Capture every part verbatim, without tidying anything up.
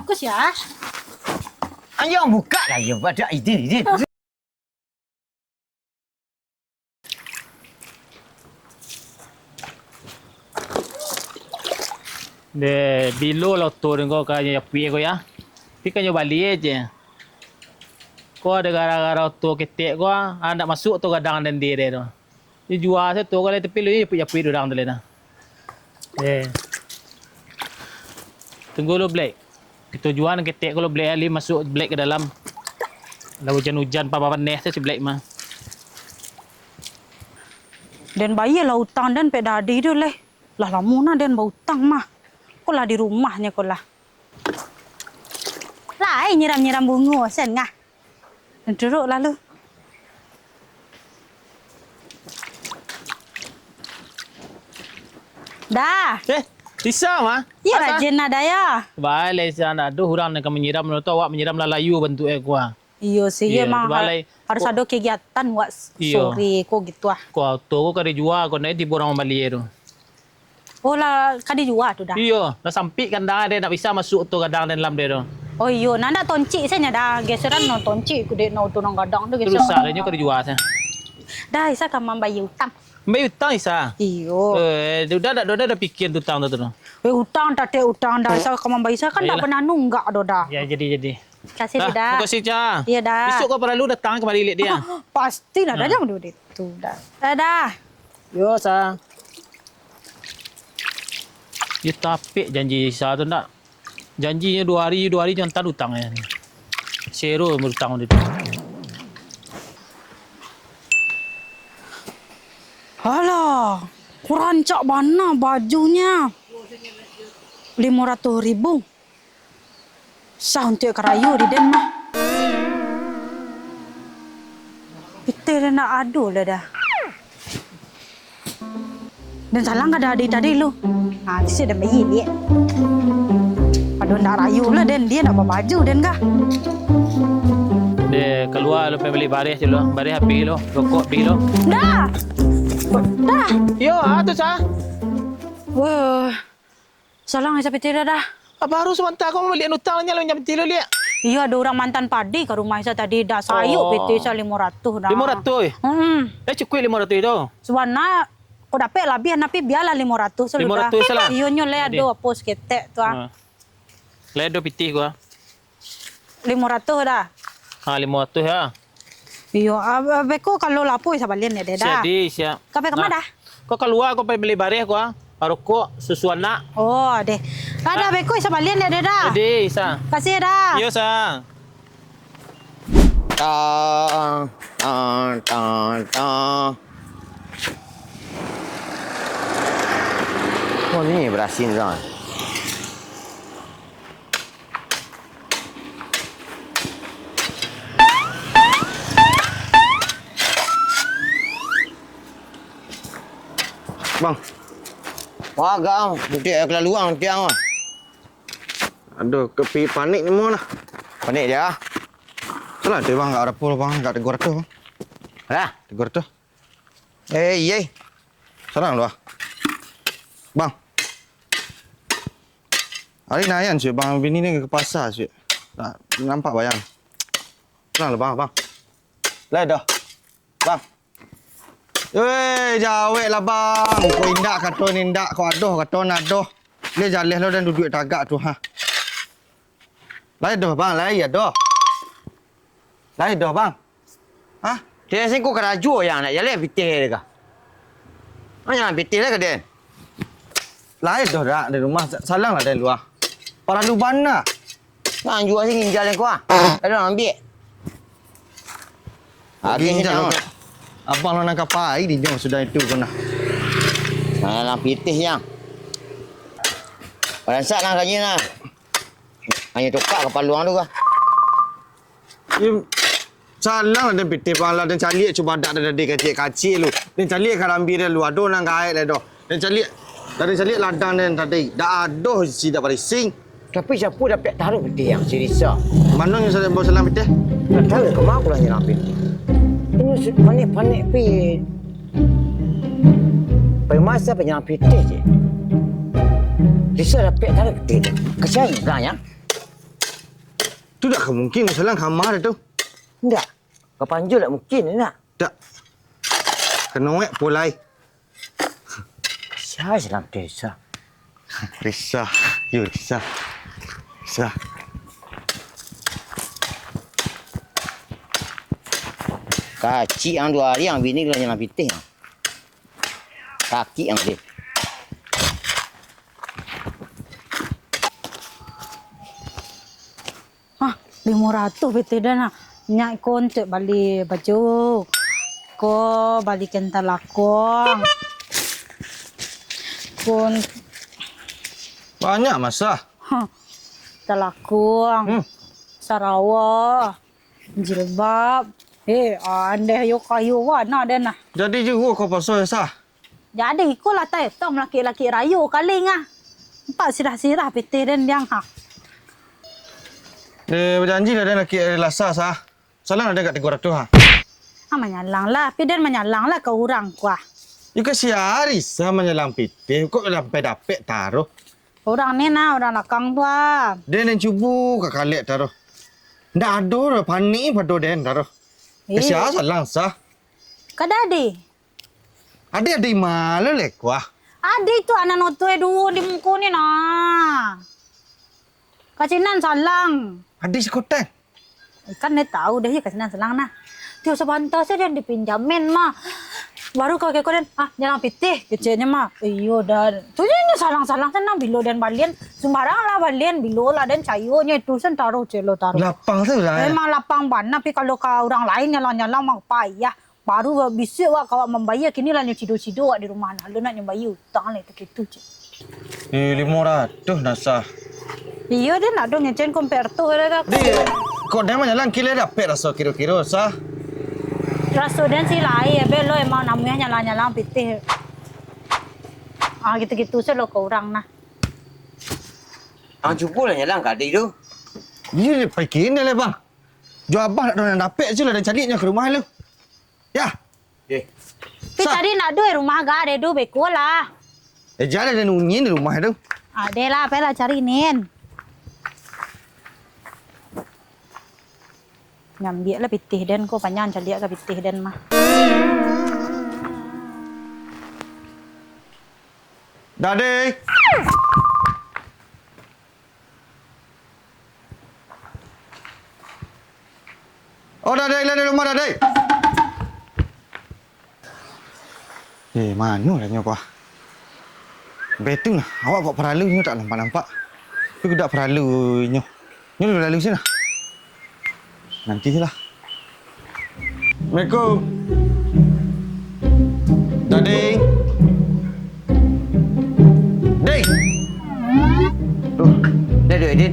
Ko sia? Ayo buka lah, yo, badak idin, idin. Deh, bilo lah oto den ko ka nyo japuik ko, ya. Tapi ka nyo bali je. Ko ado gara-gara oto ketek ko, ah, ndak masuak tu gadang den di deh tu. Dijua se tu, kalau tapi lu japuik-japuik urang tu lai nah. Eh. Tunggu lu, Black. Kito jua nan ketek ko lu, Black, ali masuak Black ka dalam. Lah ujan-ujan, pa-, pa-, paneh tu si Black mah. Den bayia lah utang den pek dadi tu leh. Lah lamo nah den bautang mah. Ko lah di rumahnyo ko lah. Lai nyiram-nyiram bungo sen ngah. Duduak lalu. Dah. Eh, Isa mah? Iyo, rajin nah, Dah, yo. Baleh, Isa, aduh, urang nan ka manyiram tu, awak manyiram lah layu bantuak e kuah. Iyo sih, iyo, emang har-, harus ado kegiatan buat s-, sore ko gitu ah. Ko oto ko ka dijua, ko ndak tibo urang mambali tu. Oh, lah, ka dijua tu, Dah? Iyo, lah sampik kandang deh, ndak bisa masuak tu gadang den lam deh tu. Oh, iyo, nah, ndak toncik sajo, Dah. Geseran no toncik, ku dek no tu nan gadang tu geseran. Rusak deh, nyo ka dijua sajo. Dah, Isa ka mambayia utang. Mambayia utang, Isa? Iyo. Eh, udah, udah, udah, udah pikia utang tu, tu. Eh, utang, tatek utang, Dah, Isa ka mambayia. Isa kan ndak pernah nunggak doh, Dah. Ya, jadi, jadi. Kasih, Dah. Makasih, Ca. Iyo, Dah. Besok kau paralu datang kamari liek dia. Pasti lah, Dah. Jangan dulu itu, Dah. Dadah. Yo, Sa. Yo, tapek janji Sa tu ndak. Janjinyo duo hari, duo hari nyo antan utang nyo. Sero utang dia tu. Alah, kok rancak bana bajunyo. Limo ratuih ribu. Sah untuak karayo di den mah. Pitih den ndak ado lah dah. Den salang ka dah adi tadi lu. Ha, tu sudah bayia liek. Aduh, ndak rayo lah den, dia ndak babaju den kah? Deh, kalua lu pai bali bareh dulu. Bareh abih lu, rokok abih lu. Dah. Dah. Yo, ah, tu sah. Wah. Salang Isa pitih dah, dah. Baru sabanta ko mambalian utang nyo, lo nyo pitih lo liek. Iyo, ado urang maantan padi ka rumah Isa tadi, dah sayuk pitih Isa limo ratuih dah. Limo ratuih? Hmm. Eh, cukuik limo ratuih tu? Sabana, kok dapek labiah, tapi bialah limo ratuih sajo lah. Limo ratuih salah. Iyo, nyo lai ado apo saketek tu ah. Ha. Lai ado pitih ko ah. Limo ratuih dah. Ha, limo ratuih ah. Iyo, ah, beko kalau lapo Isa balian dek den dah. Jadi, siap. Ka pai kama dah? Ko kalua, ko pai bali bareh ko ah. Rokok, susu anak. Oh, deh. Dah, dah, beko Isa balian dek den dah. Jadi, Isa. Kasih dah. Iyo, Sa. Tang, tang, tang, tang. Oh, ni barasin, Sa. Bang. Wah, agak, ah. Butik air kelaluan, tiang, ah. Aduh, kepi panik ni, Mon, ah. Panik dia, ah. Salah tu, Bang, agak rapuh, Bang, agak tegur tu, Bang. Alah. Tegur tu. Eh, iya. Salang lu ah. Bang. Ari nayan, Syuk, Bang, bini ni ka pasa, Syuk. Nah, nampak bayang. Salang lu, Bang, Bang. Lai dah. Bang. Weh, jawek lah, Bang. Ko indak, kato ni indak, ko adoh, kato nadoh. Dia jaleh lo dan duduak tagak tu, ha. Lai doh, Bang, lai doh. Lai doh, Bang. Hah? Dia singko karajo yang nak jaleh pitih dia kah? Hanya pitih lah ka den. Lai doh dak di rumah, sa-, salang lah dari luar. Paralu bana. Nak jua sih ginjal ko ah. Ada nak ambil. Ginjal lo. Abang lo nang kapai di nyo sudah itu ko nah. Nah, lah pitih yang. Ransak lah kaji nah. Hanya tukar ka paluang tu kah? Im, salang lah den pitih, Bang, lah den caliak cubadak den tadi kacik-kacik lu. Den caliak karambia den lu, ado nan gaek lai doh. Den caliak, lah den caliak ladang den tadi. Dak ado isi dak barising. Tapi siapo dapek taruh pitih yang si Risa? Mano yang salang, bawa salang pitih? Dak tahu kama pulang nyelang pitih. Inyo panik-panik pi. Pai masa panyelang pitih je. Risa dapek taruh pitih tu. Kasian urang yang. Tu dak ka mungkin, salang kama tu. Ndak. Ka panjo dak mungkin, ndak? Dak. Kena wek pulai. Sa, salang desa. Risa. Yo, Risa. Risa. Kacik ang duo ari ang bini lah nyalang pitih ang. Kaki ang deh. Hah, limo ratuih pitih den ah. Nyak ko untuak bali baju. Ko bali kental lakuang. Kun Banyak masa. Hah, talakuang. Hmm. Sarawa. Jilbab. Eh, andeh yo kayo wana den ah. Jadi juo ko paso, Sa? Jadi, iko lah tai tong laki-laki rayo kaling ah. Nampak sirah-sirah pitih den diang ha. Eh, bajanji lah den laki lasa, Sa. Salang lah den ka tigo ratuih ha. Ah, manyalang lah. Tapi den manyalang lah ka urang ko ah. Iko si Arisa manyalang pitih, kok sampai dapek taruh. Urang ni nah, urang lakang tu ah. Den nan cubo ka kalek taruh. Ndak ado doh, panik pado den taruh. Eh. Ka sia salang, Sa? Ka Dade. Ade, ade ma lo leko ah. Ade tu anak noto e duo di muko ni nah. Ka sinan salang. Ade si Koteng. Kan dia tahu deh ya ka sinan salang nah. Tiok sabanta sajo dipinjamin mah. Baru kau keko den, "Ah, nyalang pitih," keceknyo mah. "Iyo, dan." Tu nyo salang-salang senang bilo den balian. Sembarang lah balian, bilo lah den cayonyo itu sen taruh celo taruh. Lapang tu lah, eh. Memang lapang bana, tapi kalau ka urang lain nyalang-nyalang mah payah. Baru bisuak wak kawak mambayia, kini lah nyo cido-cido wak di rumah nah. Alun nak nyo bayia utang lai tu kitu, cek. Eh, limo ratuih nah, Sa. Iyo, den nak do ngecen kompor tu, ada. Di, kok den manyalang kile dapek raso kiro-kiro, Sa? Raso den si lai, ya, belo emang namuah nyalang-nyalang pitih. Ah, gitu-gitu sajo lo ka urang nah. Ang cubo lah nyalang ka ade tu. Iyo, pai kini lah, Bang. Jo abah nak do nan dapek se lah, den caliaknyo ka rumah lu. Yah. Eh. Tapi Sa- tadi nak duo rumah ga ade tu, beko lah. Eh, jan ado nunyian di rumah tu. Ade lah, pai lah cari nin. Ngambiak lah pitih den ko, panyang caliak ka pitih den mah. Dade. Oh, Dade, lah di rumah, Dade. Eh, mano lah nyo, Pak? Betul lah, awak buat paralu nyo tak nampak-nampak. Tapi dak paralu nyo. Nyo lalu sini lah. Nanti se lah. Assalamualaikum. Dade. Ding. Tuh. Dah duit, Din.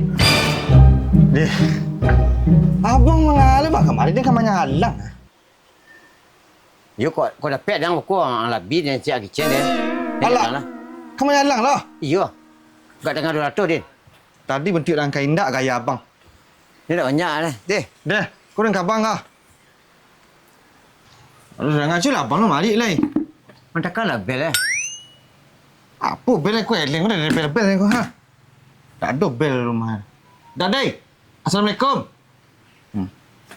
Deh. Abang mangalo, Bang? Kamari den ka manyalang. Yo, kok, kok dapek dang, kok ang labiah den siak kicen den. Alah. Ka manyalang lah. Iyo. Gak tangah duo ratuih, Din. Tadi bantuak dang ka indak gaya abang. Ni dak banyak deh. Deh. Deh, ko dang ka abang ka. Aduh, dah ngacu lah abang lo mari lai. Mantakan lah bel eh. Apo bel ko eleng, ko dah bel-bel ko ha. Dak ado bel rumah. Dah deh. Assalamualaikum. Hmm.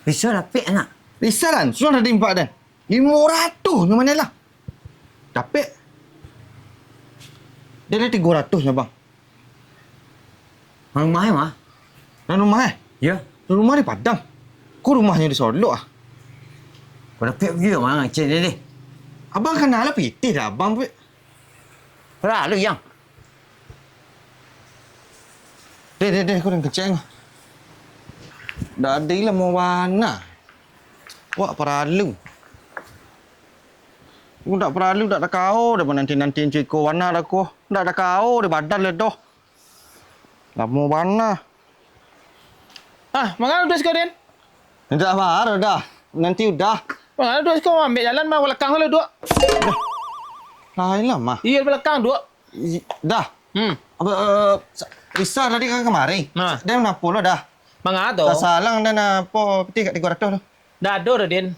Bisa dapek anak. Bisa lah, sudah tadi empat dah. Limo ratuih nyo mano lah. Dapek. Dia ada tigo ratuih nyo, Bang. Nan rumah eh, mah? Nan rumah eh? Yo. Nan rumah di Padang. Ko rumahnyo di Solok ah. Ko dapek bagi mah ngecek dia deh. Abang kanal lah pitih dah abang, Pik. Lalu yang. Deh, deh, deh, ko dang kecek. Dak ado lah mau warna. Wak paralu. Ko dak paralu, dak takao dah nanti-nanti cuko warna dah ko. Dak takao di badan le doh. Lamo bana. Ah, mangalo duo siko, Den? Indak baa dah. Nanti udah. Mangalo duo siko, ambiak jalan mah balakang lo duo. Lain lah mah. Iyo, balakang duo. I-, dah. Hmm. Apa, eh, sa-, Risa tadi kan kamari. Nah. Den napo lo dah? Manga tu? Dah salang den apo pitih ka tigo ratuih tu. Dak ado doh, Din.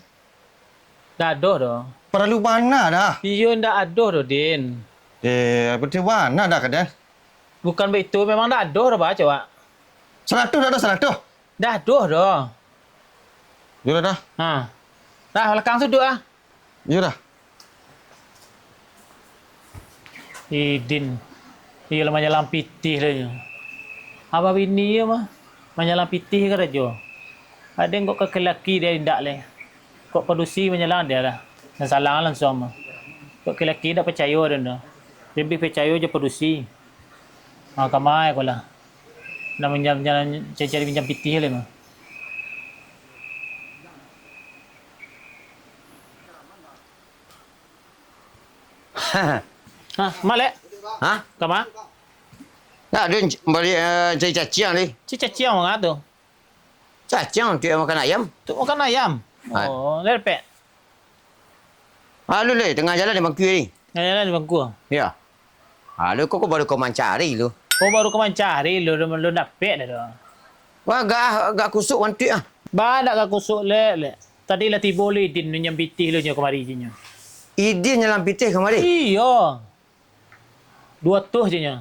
Dak ado doh. Paralu bana dah. Iyo, ndak ado doh, Din. Eh, betul bana dah ka den. Bukan baitu, memang ndak ado doh, baco, Wak. Saratuih dak ado saratuih? Dah doh doh. Yo dah, dah. Ha. Dah, balakang suduik ah. Yo dah. Idin, iyo lah manyalang pitih lah nyo. Abah bini iyo mah, manyalang pitih karajo. Ado kok laki-laki dek indak lai. Kok padusi manyalang dek lah. Nan salang langsuang mah. Kok laki-laki indak pacayo den doh. Labiah pacayo jo padusi. Ha, kama ko lah. Nak minjam, cari-cari minjam pitih lai mah. Ha, Mak, lek? Ha? Kama? Nak ado bali, eh, cari caciang tadi. Cari caciang manga tu? Caciang untuak makan ayam. Untuak makan ayam? Ha. Oh, lai dapek? Alun lai, tangah jalan di Bangku tadi. Tangah jalan di Bangku? Yo. Alun, kok, kok baru kau mancari lu? Kok baru kau mancari lu, lu, lu dapek dah tu? Wah, agak, agak kusuk bantuak ah. Ba, dak agak kusuk lek, lek. Tadi lah tibo lu Idin, minjam pitih lu nyo kamari jinyo. Idin nyalang pitih kamari? Iyo. Duo ratuih je nyo.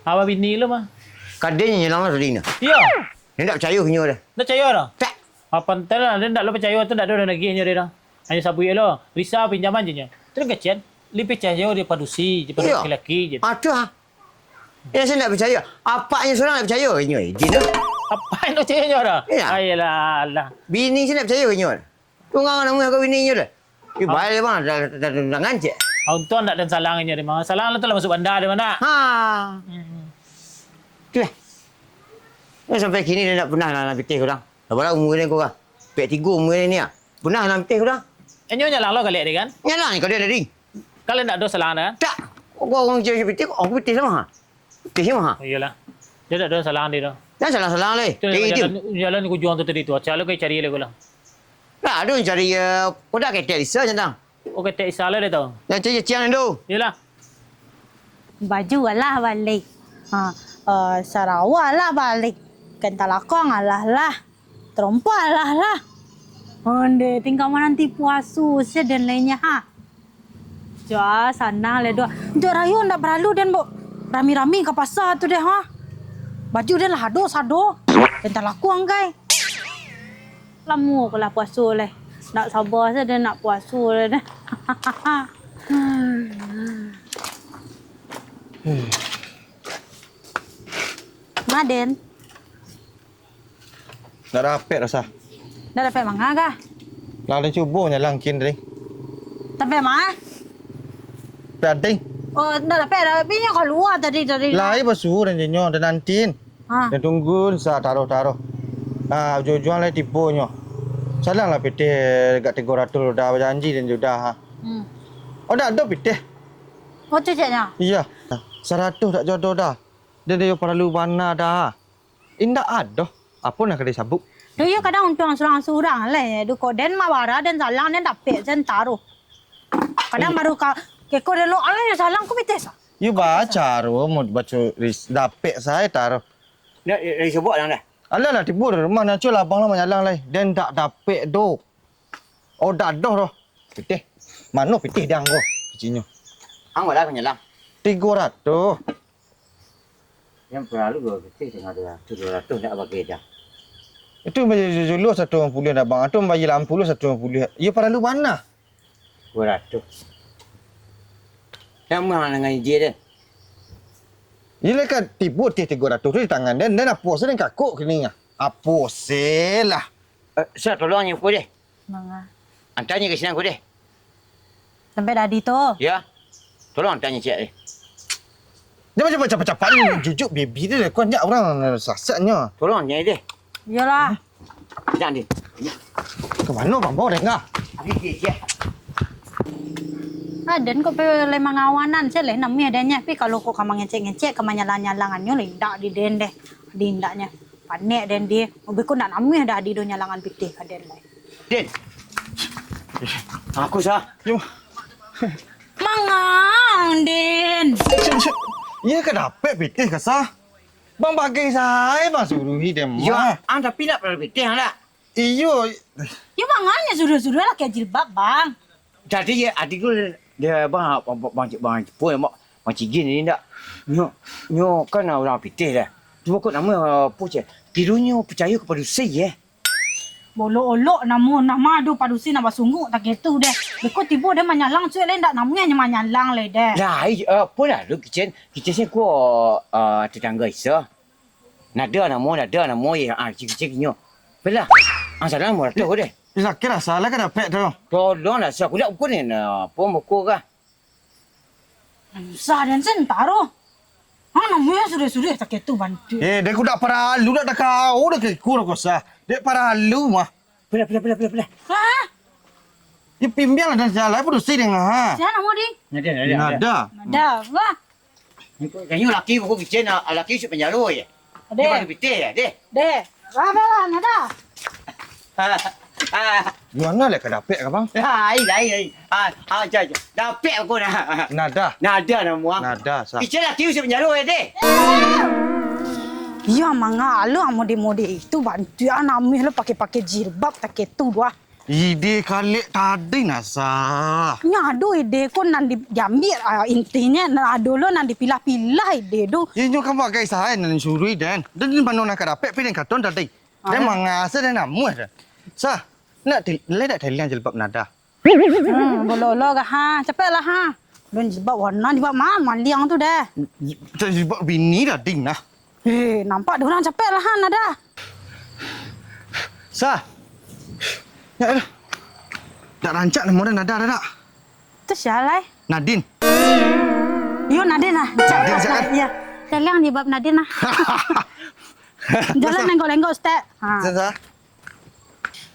Abah bini lu mah. Ka den nyo nyalang lah tadi nyo. Iyo. Den ndak picayo ka inyo doh. Ndak picayo doh? Tak. Apo antah lah, den ndak lo picayo tu, ndak ado nagih nyo doh. Hanyo sabuik lo, Risa pinjaman je nyo. Tu den kasian, labiah picayo dek padusi, daripada laki-laki je. Aduh ah. Yo, sayo ndak picayo. Apaknyo surang ndak picayo ka inyo, Idin tu. Apaknyo ndak picayo nyo doh? Iyo. Ayolah, alah. Bini sayo ndak picayo ka inyo. Tunggang namuah ka bini inyo tu. Ih, bae bang, dah, dah, dah, dah ngancik. Ah, untuang ndak den salang inyo, Rimang. Salang lah tu lah masuk banda, di mana? Ha. Hmm. Tu lah. Yo, sampai kini den ndak pernah nyalang pitih ka urang. Lah bara umua den ko, ah? Pek tigo umua den ni, ah. Pernah nyalang pitih ka urang? Inyo nyalang lo kalek tadi kan? Nyalang kalek tadi. Kalau ndak ado salang dah kan? Tak. Kok urang cari pitih, kok urang pitih samo, ha? Pitih mah. Iyolah. Jan ado salang di tu. Jan salang-salang lai. Tu jalan, jalan ka ujuang tu tadi tu. Acah lo ka cari lai ko lah. Nah, aduh cari, eh, udah ketek Isa je tang. Oh, ketek Isa lah dia tu. Jan cari ciang tu. Iyolah. Baju alah balik. Ha, eh, sarawa alah balik. Kain talakong alah lah. Tarompa alah lah. Onde, tingga mananti puaso se den lai nyo, ha. Jah, sanang lai doh. Untuak rayo ndak paralu den, Bok. Rami-rami ka pasa tu deh, ha. Baju den lah ado sado. Den talakuang, gai. Lamo ko lah puaso lai. Ndak saba se den nak puaso lai deh. Ma den. Ndak dapek doh, Sah. Ndak dapek manga kah? Lah, den cubo nyalang kin tadi. Dapek ma? Dapek. Oh, ndak dapek, dapek nyo kalua tadi, tadi. Lah, iyo basuo den jo nyo, den nantiin. Ha. Den tungguin, Sah, taruih-taruih. Ah, ujuang-ujuang lai tibo nyo. Salang lah pitih agak tigo ratuih, udah bajanji den jo udah, ha. Hmm. Oh, ndak ado pitih. Oh, ceceknyo? Iyo. Saratuih dak jo ado dah. Den iyo paralu bana dah. Indak ado. Apo nan ka disabuik? Tu iyo kadang untuang surang-surang lai. Duh, kok den mah bara den salang, den dapek sen taruih. Kadang baru ka, keko den lo, alah, yo salang ko pitih sa. Iyo bacaro, mau baco ris-, dapek sae taruih. Dah, dah, dah disabuik dah. Alah lah, tibo di rumah, nan cubo lah abang lah manyalang lai. Den ndak dapek doh. Oh, ndak doh doh. Pitih. Mano pitih di ang ko? Keciknyo. Ang bara ka nyalang? Tigo ratuih. Nan paralu duo pitih, tangah duo ratuih, duo ratuih ndak bagi dah. Itu bayia dulu saratuih limo puluah dah, Bang. Itu bayia lapan puluah, saratuih limo puluah. Iyo paralu bana. Duo ratuih. Nan ma nan ijin den? Iyo lah, kan tibo tih tigo ratuih tu di tangan den. Den apo se den kakok kini ah? Apo se lah. Eh, Sa, tolong nyo ko deh. Manga. Antanyo ka sinan ko deh. Sampai dadi tu. Yo. Tolong antanyo ciek deh. Jangan capat-capat, capat ni jujuk baby tu deh. Kau nyak urang sasaknyo. Tolong antanyo deh. Iyolah. Jangan deh. Ka mano bang bawa deh ngah? Habis dia ciek. Aden kok pe lai mangawanan se leh namuah adanya. Tapi kalau kok ka mangecek-ngecek, ka manyalang-nyalangannyo lah indak di den deh. Di indaknyo. Panek den di, beko ndak namuah dah adi do nyalangan pitih ka den lai. Din. Aku sah. Yo. Mangang, Din. Iyo ka dapek pitih ka sah. Bang bagai sae bang suruhi den mah. Yo, ang tapi nak perlu pitih ang dak? Iyo. Yo manganyo suruh-suruh lah kaya jilbab, Bang. Jadi, ya, adi ko, dia, bang, bang, bang, bang, bang, bang, bang Cigin ni ndak? Nyo, nyo kan urang pitih dah. Pokok namo, eh, apo ceh? Tidonyo picayo ka padusi, eh. Bolok-olok namo, namo ado padusi nan basungguak takah tu deh. Beko tibo deh manyalang, cuek lai ndak namuah nyo manyalang lai deh. Lah, ai, eh, apo lah lu kicen, kicen sih ko, eh, tetangga Isa. Nada namo, nada namo, ya, ah, kicen-kicen inyo. Belah, ah, salah namo tu deh. Isa kira salah ka dapek tu. Tolonglah, Sa, kuliah ukur ni, nah, apo muko kah? Susah den sentaro. Ha, namuah sudah-sudah takah tu bantuak. Eh, dek ku dak paralu, dak takau, dak kekuro ko sah. Dek paralu mah. Pila, pila, pila, pila, pila. Ha? Di pimbiang lah dan salah, padusi deng, ha. Sia namo, Ding? Nada, nada, nada. Nada. Nada, wah. Kayaknya laki buku kicen, ah, laki si penjalo ya. Ade. Dia baru pitih ya, deh. Deh. Wah, dah lah, nada. Ah, ah. Di mana lah ka dapek ka, Bang? Ai, ai, ai. Ah, ah, aja, aja. Dapek aku nah. Nada. Nada namo, ah. Nada, sah. Kicen laki si penjalo ya, deh. Iyo, manga lo mode-mode itu bantuak namuah lo pakai-pakai jilbab takah tu doh. Ide kalek tadi nah, Sa. Nyo ado ide ko nan di, diambiak, ah, intinyo nan ado lo nan dipilah-pilah ide tu. Yo, nyo kan bagai sae nan suruah den. Den di mano nan ka dapek pi den katon tadi. Den manga se den namuah den. Sa, nak ti-, lai dak taliang jilbab nada? Hmm, bolo-bolo kah, ha? Capeklah, ha. Don jilbab warna, jilbab ma-, maliang tu deh. Jilbab bini tadi nah. Eh, nampak dek urang, capeklah, ha, nada. Sa. Ya, ya. Dak rancak namo dah nada dah, dak? Tu sia lai? Nadin. Iyo, Nadin lah. Nadin, siap, kan? Iyo. Tolong di bab Nadin lah. Jalan lenggok-lenggok, Ustaz. Ha. Sa, sa.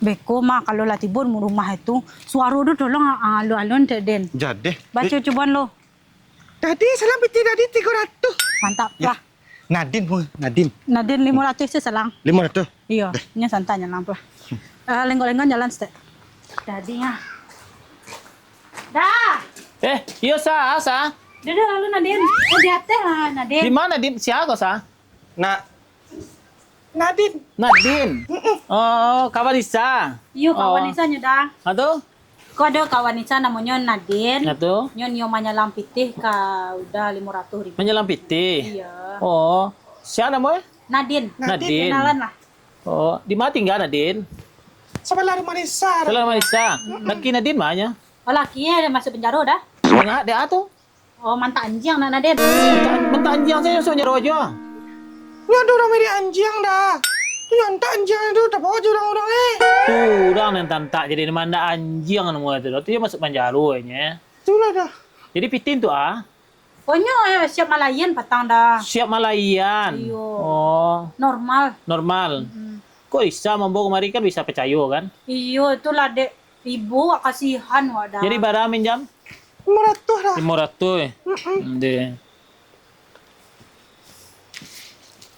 Beko mah, kalau lah tibo di rumah itu, suaro tu tolong, ah, alun-alun, Dek Din. Jadi. Baco cuboan lo. Tadi salang pitih tadi tigo ratuih. Mantap lah. Nadin, Nadin. Nadin limo ratuih se salang. Limo ratuih? Iyo, nyo santai nyo lah. Ah, lenggok-lenggok jalan saketek. Tadi ah. Dah. Eh, iyo, Sa, Sa. Dah, dah, lalu Nadin. Eh, di ateh lah, Nadin. Di ma, Din? Sia ko, Sa? Nak. Nadin. Nadin? Mm-mm. Oh, kawan Isa? Iyo, kawan Isa nyo, Da. Ha, tu? Ko ado kawan Isa namonyo Nadin. Ha, tu? Nyo, nyo manyalang pitih ka Uda limo ratuih ribu. Manyalang pitih? Iyo. Oh. Sia namo e? Nadin. Nadin. Kenalan lah. Oh, di ma tingga Nadin? Sabalah rumah Isa. Sabalah rumah Isa. Mm-mm. Laki Nadin ma nyo? Oh, lakinyo masuak penjaro, Da. Manga dek a tu? Oh, mantak anjiang nak Nadin. Mantak, mantak anjiang sajo, suruah nyaro ajo. Nyo ado urang mirek anjiang, Da. Tu nyo antak anjiang tu, tabao jo urang-urang, eh. Tu urang nan tantak jadi mantak anjiang namo tu, Da. Tu nyo masuak panjaro nyo. Itulah, Da. Jadi pitih tu, ah. Oh, nyo, eh, siap malayan patang, Da. Siap malayan. Iyo. Oh. Normal. Normal. Mm-mm. Kok Isa mambao kamari kan bisa picayo, kan? Iyo, itulah, Dek. Ibo wak kasihan wak, Da. Jadi bara minjam? Limo ratuih, Da. Limo ratuih. Mm-mm. Ndeh.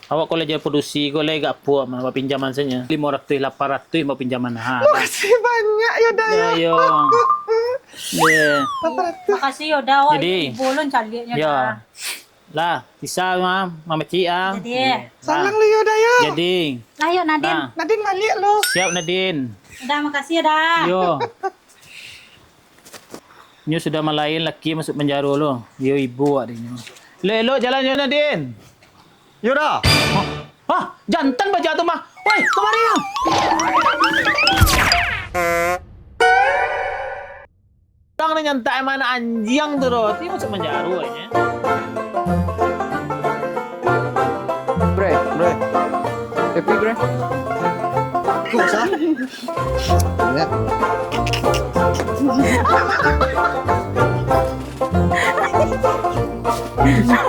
Awak ko lai jadi padusi, ko lai agak puak mah, bapinjaman sajo. Limo ratuih, lapan ratuih bapinjaman. Ha, Da. Makasih banyak yo, Da, yo. Yo. Ndeh. Lapan ratuih. Makasih yo, Da. Wak, jadi, ibo ulun caliaknyo, yo, Da. Lah, Isa mah, mamacik ah. Jadi. Salang lu yo, Da, yo. Jadi. Lah, yo, Nadin. Nah. Nadin baliak lu. Siap, Nadin. Uda, makasih yo, Da. Yo. Nyo sudah malayan laki masuak panjaro lo. Yo ibo wak dek nyo. Elok-elok jalan yo, Nadin. Yo, Da. Hah? Hah? Jantan baja tu mah. Woi, kamari yo. Urang ni nyantak mantak anjiang tu doh. Ti masuak panjaro nyo. Bre, bre. Happy, bre. Kok sah? Ya.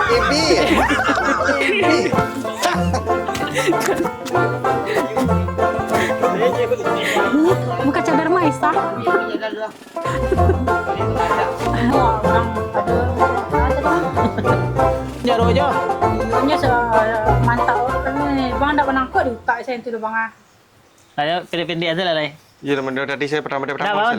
Happy. Happy. Bukan cadar Maisa. Wah, urang ado, ado. Jaro jo. Iyo, nyo sa-, mantap. Eh, Bang, ndak manangkok di utak saya tu, Bang, ah. Ayo, pendek-pendek aja lah, Lai. Iyo, Bang, tadi saya pertama, pertama. Ndak, Bang, saya